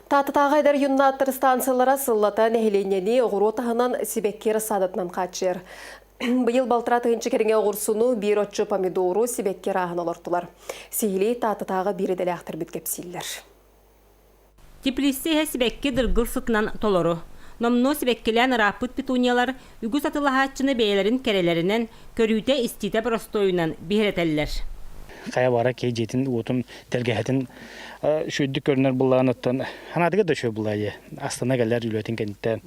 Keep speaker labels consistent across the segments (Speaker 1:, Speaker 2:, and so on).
Speaker 1: Тааттатааҕы эдэр юннаттар станциялара сыллата нэһилиэнньэни оҕуруот аһынан сибэкки рассадатынан хааччыйар. Быйыл балтараа тыһыынча кэриҥэ оҕурсуну, биир оччо помидору, сибэкки арааһын олортулар. Сиһилии Тааттатааҕы биир идэлээхтэрбит кэпсииллэр.
Speaker 2: Теплица иһэ сибэкки дыргыл сытынан толору. Номнуо сибэккилээн ырааппыт петуниялар үгүс атыылаһааччыны бэйэлэрин кэрэлэринэн, көрүүтэ-истиитэ боростуойунан биһирэтэллэр.
Speaker 3: Хайа баара киһи дьиэтин уотун тэлгэһэтин үчүгэйдик көрүнэр буллаҕын оттон ханаатыгар да үчүгэй буллаайы астына кэлэр үлэтин кэнниттэн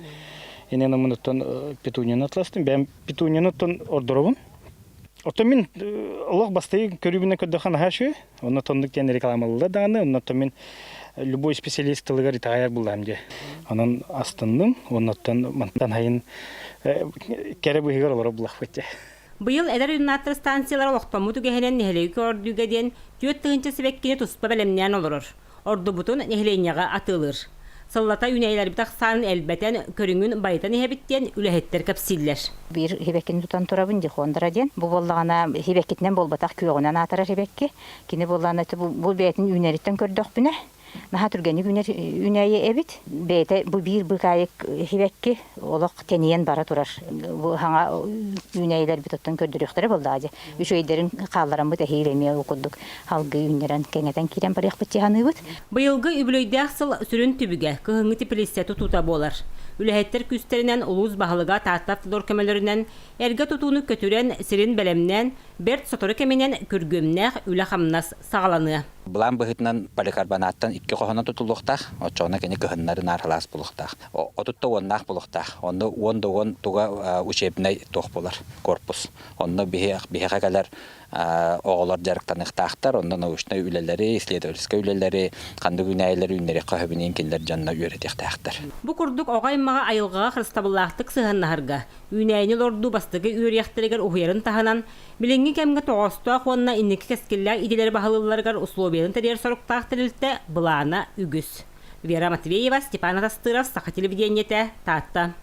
Speaker 3: инэн омунуттан петунияны атластым бэйэм петунияны оттон ордоробун оттон мин олох бастайы көрүүбүнэн көрдөххө наһаа үчүгэй онно тоннук диэн рекламалыылар даҕаны оннуттан мин любой специалист тылыгар итэҕэйэр буллаам дии онон астынным оннуттан мантан хайын кэрэ быыһыгар олоро буллахпыт дии.
Speaker 2: Быйыл эдэр юннаттар станциялара олохтоммут үгэһинэн нэһилиэги көрдүүгэ диэн 4000 сибэккини туспа бэлэмнээн олорор. Ордубутун нэһилиэнньэҕэ атыылыыр. Сыллата үүнээйилэрбит ахсаанын элбэтэн, көрүҥүн байытан иһэбит диэн үлэһиттэр кэпсииллэр.
Speaker 4: Биир сибэккини тутан турабын дихондра диэн. Бу буоллаҕына сибэккитинэн буолбатах күөҕүнэн аатырар сибэкки. Кини буоллаҕына бу бэйэтин үүнэриттэн көрдөхпүнэ наһаа түргэнник үүнэр үүнээйи эбит. Бэйэтэ бу биир быыкаайык сибэкки олох тэнийэн бара турар. Бу хаҥа үүнээйилэрбит оттон көрдөрүөхтэрэ буоллаҕа дии. Үчүгэйдэрин хааллараммыт эһиил эмиэ ол курдук салгыы үүннэрэн кэҥэтэн киирэн барыахпыт дии саныыбыт.
Speaker 2: Быйылгы үбүлүөйдээх сыл сүрүн түбүгэ кыһыҥҥы теплица тутуута буолар. Үлэһиттэр күүстэринэн улуус баһылыга Таатта Автодор көмөлөрүнэн эргэ тутууну көтүрэн, сирин бэлэмнээн, бэрт сотору кэминэн күргүөмнээх үлэ-хамнас саҕаланыа.
Speaker 5: Былаан быһыытынан поликарбонаттан икки хоһоно тутуллуохтаах, оччоҕуна кини кыһыннары наар халаас буолуохтаах. Отут да уоннаах буолуохтаах. Онно уон да уон туга учебнай туох буолар корпус. Онно биһиэхэ кэлэр оҕолор дьарыктаныахтаахтар, онно научнай үлэлэри, исследовательскай үлэлэри, ханнык үүнээйилэри үүннэриэххэ сөбүнэн кинилэр дьонно үөрэтиэхтээхтэр.
Speaker 2: Бу курдук оҕо аймаҕа айылҕаҕа харыстабыллаахтык сыһыаннаһарга, үүнээйини олордуу бастакы үөрүйэхтэригэр уһуйарын таһынан, билиҥҥи кэмҥэ тоҕоостоох уонна инники кэскиллээх идэлэри баһылыылларыгар условияларын тэрийэр соруктаах тэрилтэ былаана үгүс. Вера Матвеева, Степан Атастыров, Саха телевидениетэ, Таатта.